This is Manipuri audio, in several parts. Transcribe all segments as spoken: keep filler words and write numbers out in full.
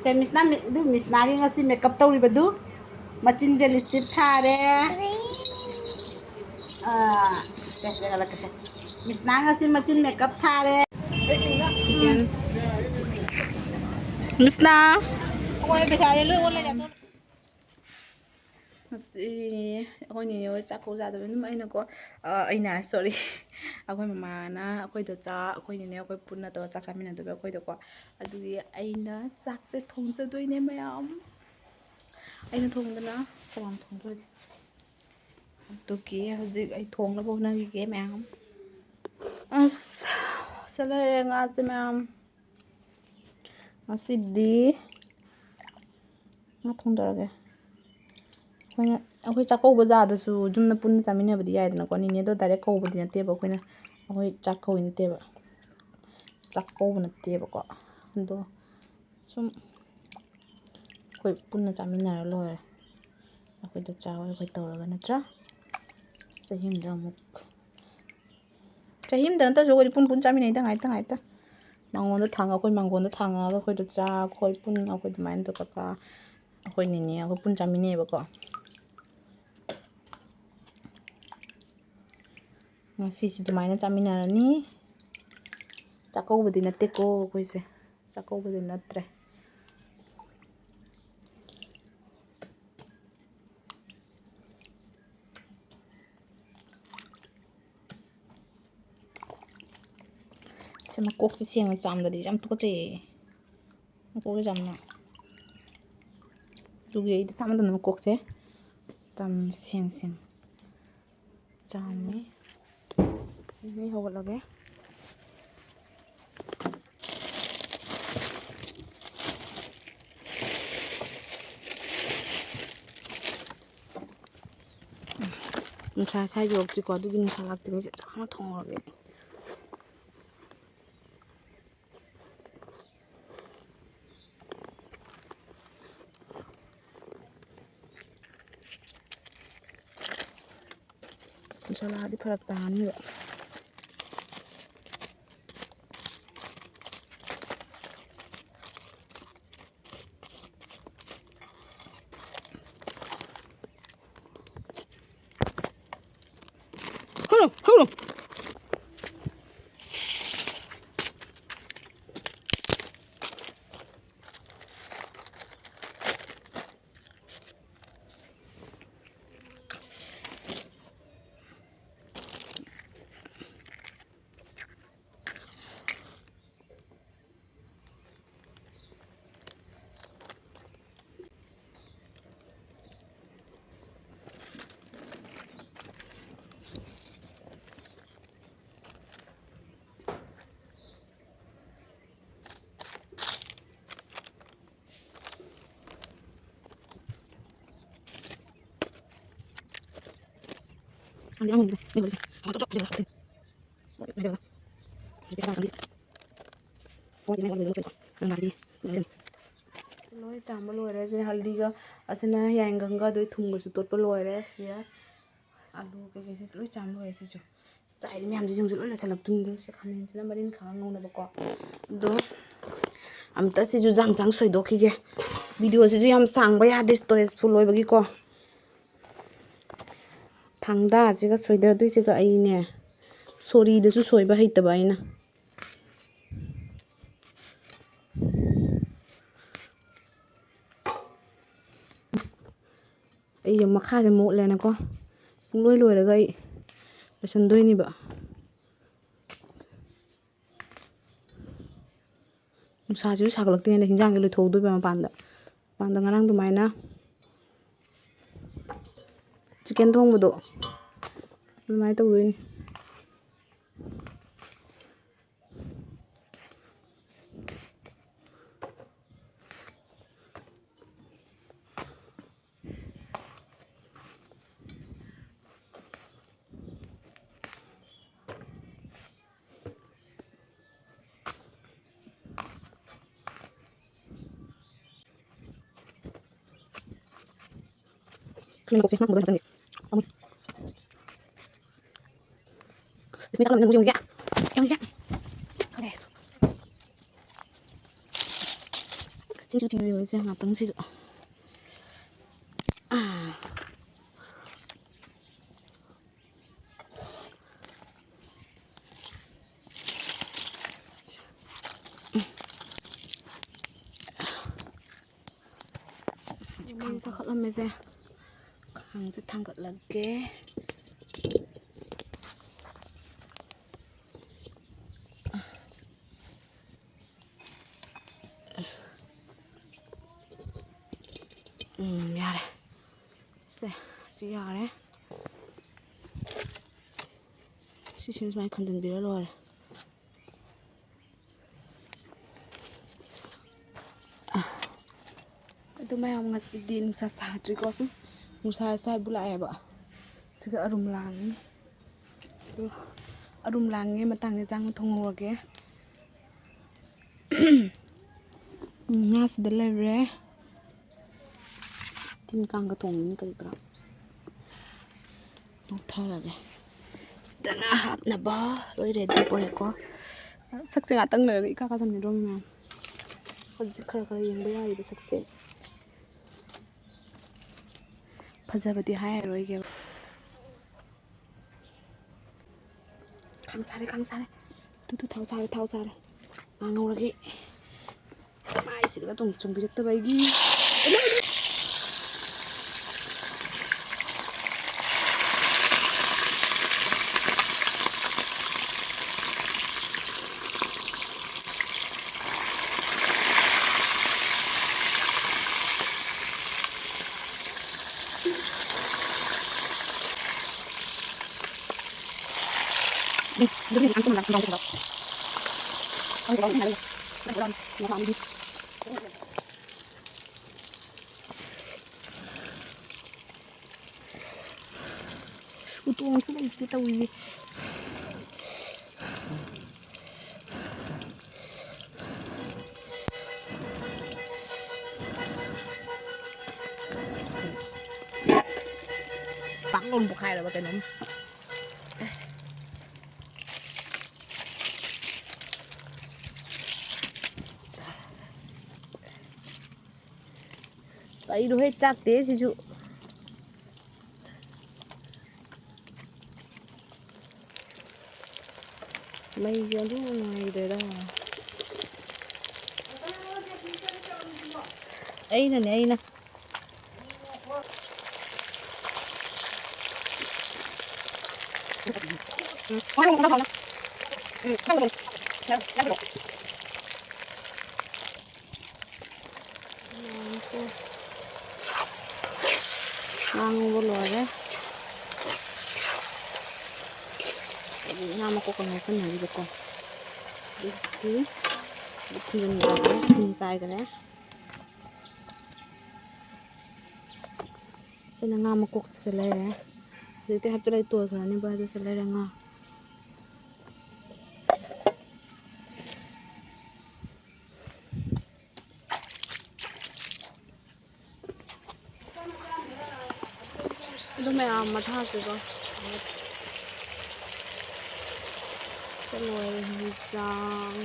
ꯁꯦ, ꯃꯤꯁꯅꯥ, ꯃꯤ-, ꯑꯗꯨ ꯃꯤꯁꯅꯥꯒꯤ ꯉꯁꯤ ꯃꯦꯀꯞ ꯇꯧꯔꯤꯕꯗꯨ, ꯃꯆꯤꯟꯁꯦ ꯂꯤꯁꯇꯤꯞ ꯊꯥꯔꯦ꯫ ꯑꯥ, ꯁꯦ, ꯁꯦ, ꯀꯠꯂꯛꯀꯦꯁꯦ꯫ ꯃꯤꯁꯅꯥ ꯉꯁꯤ ꯃꯆꯤꯟ ꯃꯦꯀꯞ ꯊꯥꯔꯦ꯫ ꯃꯤꯁꯅꯥ꯫ ꯉꯁꯤ ꯑꯩꯈꯣꯏ ꯅꯦꯅꯦ ꯍꯣꯏ ꯆꯥꯛꯀꯧ ꯆꯥꯗꯕ ꯑꯗꯨꯝ ꯑꯩꯅꯀꯣ, ꯑ, ꯑꯩꯅ, ꯁꯣꯔꯤ, ꯑꯩꯈꯣꯏ ꯃꯃꯥꯅ ꯑꯩꯈꯣꯏꯗꯣ ꯆꯥ-, ꯑꯩꯈꯣꯏ ꯅꯦꯅꯦ ꯑꯩꯈꯣꯏ ꯄꯨꯟꯅ ꯇꯧꯔꯒ ꯆꯥꯛ ꯆꯥꯃꯤꯟꯅꯗꯣꯏꯕ ꯑꯩꯈꯣꯏꯗꯣꯀꯣ꯫ ꯑꯗꯨꯒꯤ ꯑꯩꯅ ꯆꯥꯛꯁꯦ ꯊꯣꯡꯖꯗꯣꯏꯅꯦ ꯃꯌꯥꯝ꯫ ꯑꯩꯅ ꯊꯣꯡꯗꯅ ꯀꯅꯥꯅ ꯊꯣꯡꯗꯣꯔꯤꯒꯦ? ꯑꯗꯨꯒꯤ ꯍꯧꯖꯤꯛ ꯑꯩ ꯊꯣꯡꯅꯕ ꯍꯣꯠꯅꯈꯤꯒꯦ ꯃꯌꯥꯝ꯫ ꯑꯁ, ꯁꯤꯗ ꯂꯩꯔꯦ ꯉꯥꯁꯦ ꯃꯌꯥꯝ꯫ ꯉꯁꯤꯗꯤ ꯉꯥ ꯊꯣꯡꯗꯔꯒꯦ꯫ ꯑꯩꯈꯣꯏꯅ, ꯑꯩꯈꯣꯏ ꯆꯥꯛꯀꯧꯕ ꯖꯥꯗꯁꯨ ꯌꯨꯝꯗ ꯄꯨꯟꯅ ꯆꯥꯃꯤꯟꯅꯕꯗꯤ ꯌꯥꯏꯗꯅꯀꯣ꯫ ꯅꯤꯅꯦꯗꯣ ꯗꯥꯏꯔꯦꯛ ꯀꯧꯕꯗꯤ ꯅꯠꯇꯦꯕ, ꯑꯩꯈꯣꯏꯅ, ꯑꯩꯈꯣꯏ ꯆꯥꯛ ꯀꯧꯏ ꯅꯠꯇꯦꯕ, ꯆꯥꯛ ꯀꯧꯕ ꯅꯠꯇꯦꯕꯀꯣ꯫ ꯑꯗꯣ ꯁꯨꯝ ꯑꯩꯈꯣꯏ ꯄꯨꯟꯅ ꯆꯥꯃꯤꯟꯅꯔ ꯂꯣꯏꯔꯦ꯫ ꯑꯩꯈꯣꯏꯗꯣ ꯆꯥꯎꯔ ꯑꯩꯈꯣꯏ ꯇꯧꯔꯒ, ꯅꯠꯇ꯭ꯔꯥ? ꯆꯍꯤ ꯑꯃꯗ ꯑꯃꯨꯛ, ꯆꯍꯤ ꯑꯃꯗ ꯅꯠꯇ꯭ꯔꯁꯨ ꯑꯩꯈꯣꯏꯗꯤ ꯄꯨꯟ ꯄꯨꯟ ꯆꯥꯃꯤꯟꯅꯩꯗ, ꯉꯥꯏꯇ ꯉꯥꯏꯇ꯫ ꯃꯉꯣꯟꯗ ꯊꯥꯡꯉ-, ꯑꯩꯈꯣꯏ ꯃꯥꯡꯒꯣꯟꯗ ꯊꯥꯡꯉꯛꯑꯒ ꯑꯩꯈꯣꯏꯗꯣ ꯆꯥ, ꯑꯩꯈꯣꯏ ꯄꯨꯟ, ꯑꯩꯈꯣꯏ ꯑꯗꯨꯃꯥꯏꯅ ꯇꯧꯔꯒ, ꯑꯩꯈꯣꯏ ꯅꯤꯅꯦ ꯑꯩꯈꯣꯏ ꯄꯨꯟ ꯆꯥꯃꯤꯟꯅꯩꯌꯦꯕꯀꯣ꯫ ꯉꯁꯤꯁꯨ ꯑꯗꯨꯃꯥꯏꯅ ꯆꯥꯃꯤꯟꯅꯔꯅꯤ꯫ ꯆꯥꯛꯀꯧꯕꯗꯤ ꯅꯠꯇꯦꯀꯣ ꯑꯩꯈꯣꯏꯁꯦ, ꯆꯥꯛꯀꯧꯕꯗꯤ ꯅꯠꯇ꯭ꯔꯦ꯫ ꯁꯤ ꯃꯀꯣꯛꯁꯦ ꯁꯦꯡꯅ ꯆꯥꯝꯗꯗꯤ ꯌꯥꯝ ꯇꯨꯀꯠꯆꯩꯌꯦ꯫ ꯃꯀꯣꯛꯁꯦ ꯆꯥꯝꯅ꯫ ꯑꯗꯨꯒꯤ ꯑꯩꯗꯤ ꯆꯥꯝꯃꯟꯗꯅ ꯃꯀꯣꯛꯁꯦ ꯆꯥꯝ-, ꯁꯦꯡ ꯁꯦꯡ ꯆꯥꯝꯃꯤ꯫ ꯃꯩ ꯍꯧꯒꯠꯂꯒꯦ꯫ ꯅꯨꯡꯁꯥ ꯁ꯭ꯋꯥꯏ ꯌꯧꯔꯛꯇ꯭ꯔꯤꯀꯣ, ꯑꯗꯨꯒꯤ ꯅꯨꯡꯁꯥ ꯂꯥꯛꯇ꯭ꯔꯤꯉꯩꯁꯦ ꯆꯥꯛ ꯑꯃ ꯊꯣꯡꯉꯨꯔꯒꯦ꯫ ꯅꯨꯡꯁꯥ ꯂꯥꯛꯑꯗꯤ ꯐꯔꯛ ꯇꯥꯅꯤꯕ꯫ ꯂꯣꯏ ꯆꯥꯝꯕ ꯂꯣꯏꯔꯦ꯫ ꯑꯁꯤꯅ ꯍꯜꯗꯤꯒ, ꯑꯁꯤꯅ ꯌꯥꯏꯉꯪꯒ, ꯑꯗꯨ ꯊꯨꯝꯒꯁꯨ ꯇꯣꯠꯄ ꯂꯣꯏꯔꯦ꯫ ꯁꯤ ꯑꯂꯨ ꯀꯩꯀꯩꯁꯦ ꯂꯣꯏ ꯆꯥꯝꯕ ꯂꯣꯏꯔꯦ꯫ ꯁꯤꯁꯨ ꯆꯥꯏꯔꯤ ꯃꯌꯥꯝꯁꯤꯁꯨ ꯂꯣꯏ ꯂꯣꯏꯁꯤꯜꯂꯛꯇꯣꯏꯅꯤ꯫ ꯁꯤ ꯈꯥꯃꯦꯟꯁꯤꯅ ꯃꯔꯤꯟ ꯈꯥ ꯉꯧꯅꯕꯀꯣ꯫ ꯑꯗꯣ ꯑꯝꯇ ꯁꯤꯁꯨ ꯖꯥꯡ ꯖꯥꯡ ꯁꯣꯏꯗꯣꯛꯈꯤꯒꯦ꯫ ꯚꯤꯗꯤꯑꯣꯁꯤꯁꯨ ꯌꯥꯝ ꯁꯥꯡꯕ ꯌꯥꯗꯦ, ꯁ꯭ꯇꯣꯔꯦꯖ ꯐꯨꯜ ꯑꯣꯏꯕꯒꯤꯀꯣ꯫ ꯊꯥꯡꯗꯥꯁꯤꯒ ꯁꯣꯏꯗꯗꯣꯏꯁꯤꯒ ꯑꯩꯅꯦ, ꯁꯣꯔꯤꯗꯁꯨ ꯁꯣꯏꯕ ꯍꯩꯇꯕ ꯑꯩꯅ꯫ ꯑꯩꯁꯦ ꯃꯈꯥꯁꯦ ꯃꯣꯠꯂꯦꯅꯀꯣ, ꯄꯨꯡꯂꯣꯏ ꯂꯣꯏꯔꯒ ꯑꯩ ꯂꯣꯏꯁꯟꯗꯣꯏꯅꯦꯕ꯫ ꯅꯨꯡꯁꯥꯁꯤꯁꯨ ꯁꯥꯒꯠꯂꯛꯇ꯭ꯔꯤꯉꯩꯗ ꯍꯤꯟꯖꯥꯡꯁꯦ ꯂꯣꯏꯊꯣꯛꯍꯧꯗꯣꯏꯕ ꯃꯄꯥꯟꯗ꯫ ꯃꯄꯥꯟꯗ ꯉꯔꯥꯡ ꯑꯗꯨꯃꯥꯏꯅ ꯆꯤꯀꯟ ꯊꯣꯡꯕꯗꯣ ꯑꯗꯨꯃꯥꯏꯅ ꯇꯧꯗꯣꯏꯅꯤ꯫ ꯁꯤꯡꯁꯨ ꯊꯤꯜꯂꯤꯕꯁꯦ ꯉꯥꯛꯇꯪꯁꯤꯗ꯫ ꯃꯩ ꯆꯥꯈꯠꯂꯝꯃꯦꯁꯦ꯫ ꯈꯥꯡꯁꯦ ꯊꯥꯡꯒꯠꯂꯒꯦ꯫ ꯎꯝ, ꯌꯥꯔꯦ꯫ ꯁꯦ, ꯁꯤ ꯌꯥꯔꯦ꯫ ꯁꯤꯁꯤꯅ ꯁꯨꯃꯥꯏꯅ ꯈꯟꯖꯤꯟꯕꯤꯔ ꯂꯣꯏꯔꯦ꯫ ꯑꯗꯨ ꯃꯌꯥꯝ, ꯉꯁꯤꯗꯤ ꯅꯨꯡꯁꯥ ꯁꯥꯗ꯭ꯔꯤꯀꯣ, ꯁꯨꯝ ꯅꯨꯡꯁꯥ ꯁ꯭ꯋꯥꯏꯕꯨ ꯂꯥꯛꯑꯦꯕ꯫ ꯁꯤꯒ ꯑꯔꯨꯝ ꯂꯥꯡꯉꯤ꯫ ꯑꯗꯨ ꯑꯔꯨꯝ ꯂꯥꯡꯉꯦ, ꯃꯇꯥꯡꯁꯦ ꯆꯥꯡꯅ ꯊꯣꯡꯍꯧꯔꯒꯦ꯫ ꯉꯥꯁꯤꯗ ꯂꯩꯔꯦ꯫ ꯇꯤꯟ ꯀꯥꯡꯒ ꯊꯣꯡꯉꯤꯅꯤ ꯀꯔꯤ ꯀꯔꯥ꯫ ꯉꯧꯊꯔꯒꯦ꯫ ꯁꯤꯗꯅ ꯍꯥꯞꯅꯕ ꯂꯣꯏ ꯔꯦꯗꯤ ꯑꯣꯏꯔꯦꯀꯣ꯫ ꯁꯛꯁꯦ ꯉꯥꯛꯇꯪ ꯂꯩꯔꯒ ꯏꯀꯥ ꯀꯥꯁꯟꯈꯤꯗ꯭ꯔꯣ ꯃꯌꯥꯝ? ꯍꯧꯖꯤꯛ ꯈꯔ ꯈꯔ ꯌꯦꯡꯕ ꯌꯥꯔꯤꯕ ꯁꯛꯁꯦ꯫ ꯐꯖꯕꯗꯤ ꯍꯥꯏꯔꯔꯣꯏꯒꯦꯕ꯫ ꯈꯥꯡ ꯁꯥꯔꯦ, ꯈꯥꯡ ꯁꯥꯔꯦ꯫ ꯇꯨ, ꯇꯨ, ꯊꯥꯎ ꯁꯥꯔꯦ, ꯊꯥꯎ ꯁꯥꯔꯦ꯫ ꯉꯥ ꯉꯧꯔꯒꯦ꯫ ꯃꯥꯏꯁꯤꯗ ꯑꯗꯨꯝ ꯆꯨꯝꯕꯤꯔꯛꯇꯕ ꯑꯩꯒꯤ꯫ ꯎꯇꯣꯡꯁꯨ ꯂꯩꯇꯦ ꯇꯧꯔꯤꯁꯦ꯫ ꯄꯥꯛꯂꯣꯟ ꯄꯣꯛꯈꯥꯏꯔꯕ ꯀꯩꯅꯣꯝ꯫ ꯀꯩꯅꯣ ꯍꯦꯛ ꯆꯥꯛꯇꯦ ꯁꯤꯁꯨ꯫ ꯃꯩꯁꯦ ꯑꯗꯨꯝ ꯅꯨꯡꯉꯥꯏꯗꯣꯏꯔꯥ? ꯑꯩꯅꯅꯦ, ꯑꯩꯅ꯫ ꯉꯥ ꯉꯧꯕ ꯂꯣꯏꯔꯦ꯫ ꯉꯥ ꯃꯀꯣꯛꯀ ꯉꯧꯁꯟꯅꯔꯤꯕꯀꯣ꯫ ꯑꯗꯨꯗꯤ ꯊꯨꯝ ꯆꯥꯏꯈ꯭ꯔꯦ꯫ ꯁꯤꯅ ꯉꯥ ꯃꯀꯣꯛꯁꯦ ꯂꯩꯔꯦ꯫ ꯍꯧꯖꯤꯛꯇꯤ ꯍꯥꯞꯆꯤꯜꯂꯒ ꯇꯣꯏꯈ꯭ꯔꯅꯦꯕ, ꯑꯗꯨ ꯁꯤ ꯂꯩꯔꯦ ꯉꯥ꯫ ꯑꯗꯨ ꯃꯌꯥꯝ ꯃꯊꯥꯁꯤꯀꯣ꯫ ꯂꯣꯏꯔꯦ ꯍꯤꯟꯖꯥꯡ꯫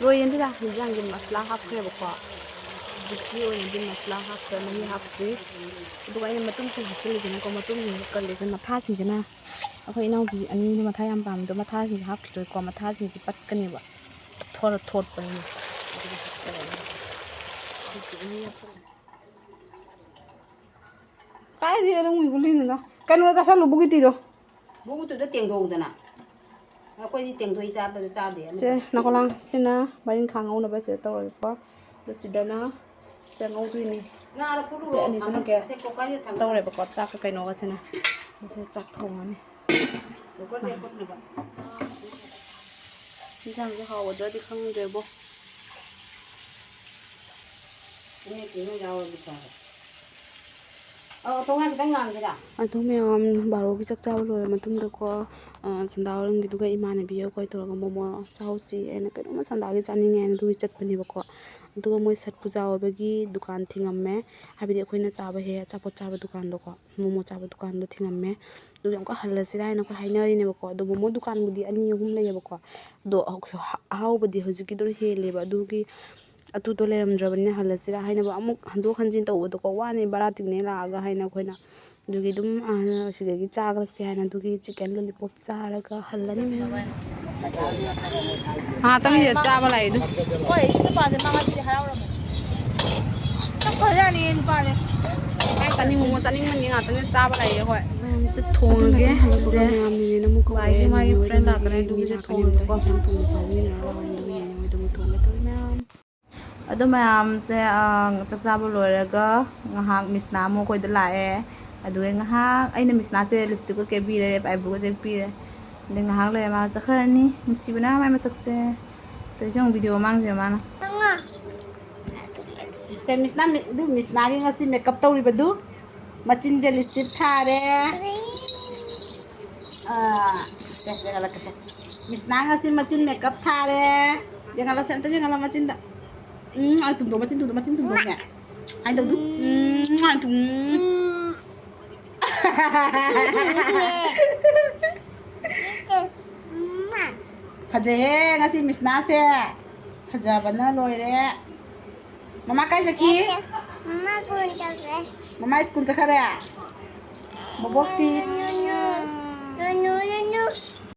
ꯂꯣꯏꯔꯦ ꯑꯗꯨꯗ ꯍꯤꯟꯖꯥꯡꯒꯤ ꯃꯁꯂꯥ ꯍꯥꯞꯈ꯭ꯔꯦꯕꯀꯣ꯫ ꯍꯧꯖꯤꯛꯀꯤ ꯑꯣꯏꯅꯗꯤ ꯃꯁꯂꯥ ꯍꯥꯞꯈ꯭ꯔꯦ, ꯃꯍꯤ ꯍꯥꯞꯇ꯭ꯔꯤ꯫ ꯑꯗꯨꯒ ꯑꯩꯅ ꯃꯇꯨꯝꯁꯤꯡ ꯍꯥꯞꯆꯤꯜꯂꯤꯁꯤꯅꯀꯣ, ꯃꯇꯨꯝꯁꯤꯡꯁꯦ ꯀꯜꯂꯤꯁꯦ, ꯃꯊꯥꯁꯤꯡꯁꯤꯅ ꯑꯩꯈꯣꯏ ꯏꯅꯥꯎꯄꯤ ꯑꯅꯤꯗꯣ ꯃꯊꯥ ꯌꯥꯝ ꯄꯥꯝꯕꯗꯣ ꯃꯊꯥꯁꯤꯡꯁꯦ ꯍꯥꯞꯈꯤꯔꯣꯏꯀꯣ, ꯃꯊꯥꯁꯤꯡꯁꯦ ꯄꯠꯀꯅꯦꯕ꯫ ꯊꯣꯠ-, ꯊꯣꯠꯄꯅꯤꯅ꯫ ꯀꯥꯏꯗꯩ ꯑꯔꯨꯝꯕ ꯒꯨꯂꯤꯅꯣꯗ? ꯀꯩꯅꯣ ꯆꯥꯁꯜꯂꯨ, ꯕꯨꯒꯤꯇꯤꯗꯣ꯫ ꯕꯨꯒꯤꯇꯤꯗꯣ ꯇꯦꯡꯊꯣꯛꯎꯗꯅ꯫ ꯑꯩꯈꯣꯏꯗꯤ ꯇꯦꯡꯊꯣꯛꯏ ꯆꯥꯕꯗꯣ ꯆꯥꯗꯦ ꯑꯃꯇ꯫ ꯁꯦ, ꯅꯥꯀꯣꯂꯥꯡ, ꯁꯤꯅ ꯃꯔꯤꯡꯈꯥ ꯉꯧꯅꯕ ꯁꯤꯗ ꯇꯧꯔꯒꯦꯀꯣ꯫ ꯑꯗꯨ ꯁꯤꯗꯅ ꯁꯤꯗ ꯉꯧꯗꯣꯏꯅꯤ꯫ ꯉꯥꯔꯣ ꯄꯨꯔꯨꯔꯣ, ꯁꯦ ꯑꯅꯤꯁꯤꯅ ꯊꯥꯡꯒꯠ-، ꯒ꯭ꯌꯥꯁ ꯁꯦ ꯀꯨꯀꯔꯗ ꯊꯥꯡꯒꯠ-꯫ ꯇꯧꯔꯦꯕꯀꯣ, ꯆꯥꯛꯀ ꯀꯩꯅꯣꯒꯁꯤꯅ꯫ ꯁꯤꯗ ꯆꯥꯛ ꯊꯣꯡꯉꯅꯤ꯫ ꯀꯨꯀꯔꯁꯦ ꯐꯨꯠꯅꯕ꯫ ꯏꯟꯁꯥꯡꯁꯦ ꯍꯥꯎꯒꯗ꯭ꯔꯗꯤ ꯈꯪꯗ꯭ꯔꯦꯕꯣ꯫ ꯏꯅꯦ ꯀꯩꯅꯣ ꯌꯥꯎꯔꯗꯤ ꯐꯔꯦ꯫ ꯑꯧ, ꯇꯣꯉꯥꯟ ꯈꯤꯇꯪ ꯉꯥꯟꯁꯤꯔꯥ? ꯑꯗꯨ ꯃꯌꯥꯝ ꯕꯥꯔꯣꯒꯤ ꯆꯥꯛ ꯆꯥꯕ ꯂꯣꯏꯔ ꯃꯇꯨꯡꯗꯀꯣ, ꯑ, ꯁꯟꯗꯥ ꯍꯣꯏꯔꯝꯒꯤꯗꯨꯒ ꯏꯃꯥꯟꯅꯕꯤ ꯑꯩꯈꯣꯏ ꯇꯧꯔꯒ ꯃꯣꯃꯣ ꯆꯥꯎꯁꯤ ꯍꯥꯏꯅ, ꯀꯩꯅꯣꯝꯃ ꯁꯟꯗꯥꯒꯤ ꯆꯥꯅꯤꯡꯉꯦ ꯍꯥꯏꯅ ꯑꯗꯨꯒꯤ ꯆꯠꯄꯅꯦꯕꯀꯣ꯫ ꯑꯗꯨꯒ ꯃꯣꯏ ꯁꯠ ꯄꯨꯖꯥ ꯑꯣꯏꯕꯒꯤ ꯗꯨꯀꯥꯟ ꯊꯤꯡꯉꯝꯃꯦ, ꯍꯥꯏꯕꯗꯤ ꯑꯩꯈꯣꯏꯅ ꯆꯥꯕ ꯍꯦꯛ ꯑꯆꯥꯄꯣꯠ ꯆꯥꯕ ꯗꯨꯀꯥꯟꯗꯣꯀꯣ, ꯃꯣꯃꯣ ꯆꯥꯕ ꯗꯨꯀꯥꯟꯗꯣ ꯊꯤꯡꯉꯝꯃꯦ꯫ ꯑꯗꯨꯒꯤ ꯑꯃꯨꯛꯀ ꯍꯜꯂꯁꯤꯔꯥ ꯍꯥꯏꯅ ꯑꯩꯈꯣꯏ ꯍꯥꯏꯅꯔꯤꯅꯦꯕꯀꯣ꯫ ꯑꯗꯣ ꯃꯣꯃꯣ ꯗꯨꯀꯥꯟꯕꯨꯗꯤ ꯑꯅꯤ ꯑꯍꯨꯝ ꯂꯩꯌꯦꯕꯀꯣ, ꯑꯗꯣ ꯑꯍꯥꯎꯕꯗꯤ ꯍꯧꯖꯤꯛꯀꯤꯗꯨꯅ ꯍꯦꯜꯂꯦꯕ꯫ ꯑꯗꯨꯒꯤ ꯑꯗꯨꯗꯣ ꯂꯩꯔꯝꯗ꯭ꯔꯕꯅꯤꯅ ꯍꯜꯂꯁꯤꯔꯥ ꯍꯥꯏꯅꯕ ꯑꯃꯨꯛ ꯍꯟꯗꯣꯛ ꯍꯟꯖꯤꯟ ꯇꯧꯕꯗꯣꯀꯣ, ꯋꯥꯅꯤ, ꯚꯔꯥ ꯇꯤꯡꯅꯩ ꯂꯥꯛꯑꯒ ꯍꯥꯏꯅ ꯑꯩꯈꯣꯏꯅ꯫ ꯑꯗꯨꯒꯤ ꯑꯗꯨꯝ, ꯑ, ꯁꯤꯗꯒꯤ ꯆꯥꯈ꯭ꯔꯁꯦ ꯍꯥꯏꯅ ꯑꯗꯨꯒꯤ ꯆꯤꯛꯀꯟ ꯂꯣꯂꯤꯄꯣꯞ ꯆꯥꯔꯒ ꯍꯜꯂꯅꯤ ꯃꯌꯥꯝ꯫ ꯉꯥꯏꯍꯥꯛꯇꯪ ꯁꯤꯗ ꯆꯥꯕ ꯂꯥꯛꯏꯗꯣ꯫ ꯍꯣꯏ, ꯁꯤ ꯅꯨꯄꯥꯁꯦ ꯃꯥ ꯉꯁꯤꯗꯤ ꯍꯔꯥꯎꯔꯝꯃꯅꯤ꯫ ꯆꯥꯅꯤꯡꯕ ꯆꯥꯅꯤꯡꯕꯅꯤ ꯉꯥꯛꯇꯪ ꯆꯥꯕ ꯂꯥꯛꯏ ꯑꯩꯈꯣꯏ꯫ ꯃꯌꯥꯝꯁꯦ ꯊꯣꯡꯉꯒꯦ ꯁꯤꯗ꯫ ꯃꯥꯒꯤ, ꯃꯥꯒꯤ friend ꯂꯥꯛꯀꯅꯤ, ꯑꯗꯨꯒꯤꯁꯦ ꯊꯣꯡꯉꯒꯦꯀꯣ꯫ ꯑꯗꯨ ꯃꯌꯥꯝꯁꯦ, ꯑ, ꯆꯥꯛ ꯆꯥꯕ ꯂꯣꯏꯔꯒ ꯉꯥꯏꯍꯥꯛ ꯃꯤꯁꯅꯥ ꯑꯃꯨꯛ ꯑꯩꯈꯣꯏꯗ ꯂꯥꯛꯑꯦ꯫ ꯑꯗꯨꯒ ꯉꯥꯏꯍꯥꯛ ꯑꯩꯅ ꯃꯤꯁꯅꯥꯁꯦ lipstickꯀ ꯀꯦꯕꯤꯔꯦ, eyebrow ꯀ ꯌꯦꯛꯄꯤꯔꯦ꯫ ꯑꯗꯩ ꯉꯥꯏꯍꯥꯛ ꯂꯩꯔ ꯃꯥ ꯆꯠꯈ꯭ꯔꯅꯤ꯫ ꯅꯨꯡꯁꯤꯕꯅ ꯃꯥꯏ ꯃꯁꯛꯁꯦ꯫ ꯑꯗꯩꯁꯨ ꯑꯃꯨꯛ video ꯃꯥꯡꯁꯦ ꯃꯥꯅ꯫ ꯁꯦ, ꯃꯤꯁꯅꯥ, ꯃꯤ-, ꯑꯗꯨ ꯃꯤꯁꯅꯥꯒꯤ ꯉꯁꯤ makeup ꯇꯧꯔꯤꯕꯗꯨ꯫ ꯃꯆꯤꯟꯁꯦ lipstick ꯊꯥꯔꯦ꯫ ꯑꯥ, ꯁꯦ, ꯌꯦꯡꯍꯜꯂꯛꯀꯦꯁꯦ꯫ ꯃꯤꯁꯅꯥ ꯉꯁꯤ ꯃꯆꯤꯟ ꯃꯦꯀꯞ ꯊꯥꯔꯦ꯫ ꯌꯦꯡꯍꯜꯂꯁꯦ, ꯑꯝꯇ ꯌꯦꯡꯍꯜꯂꯣ ꯃꯆꯤꯟꯗ꯫ ꯎꯝ, ꯑꯩ ꯇꯨꯝꯗꯣ, ꯃꯆꯤꯟ ꯇꯨꯝꯗꯣ, ꯃꯆꯤꯟ ꯇꯨꯝꯗꯣꯅꯦ꯫ ꯍꯥꯏꯅ ꯇꯧꯗꯨ꯫ ꯎꯝ, ꯑꯩ ꯇꯨꯝ꯫ ꯐꯖꯩꯍꯦ ꯉꯁꯤ ꯃꯤꯁꯅꯥꯁꯦ꯫ ꯐꯖꯕꯅ ꯂꯣꯏꯔꯦ꯫ ꯃꯃꯥ ꯀꯥꯏ ꯆꯠꯈꯤ? ꯃꯃꯥ ꯁ꯭ꯀꯨꯜ ꯆꯠꯈ꯭ꯔꯦ꯫ ꯃꯃꯥ ꯁ꯭ꯀꯨꯜ ꯆꯠꯈ꯭ꯔꯦ? ꯕꯣꯕꯣꯛꯇꯤ? ꯅꯨ, ꯅꯨ, ꯅꯨ, ꯅꯨ, ꯅꯨ, ꯅꯨ꯫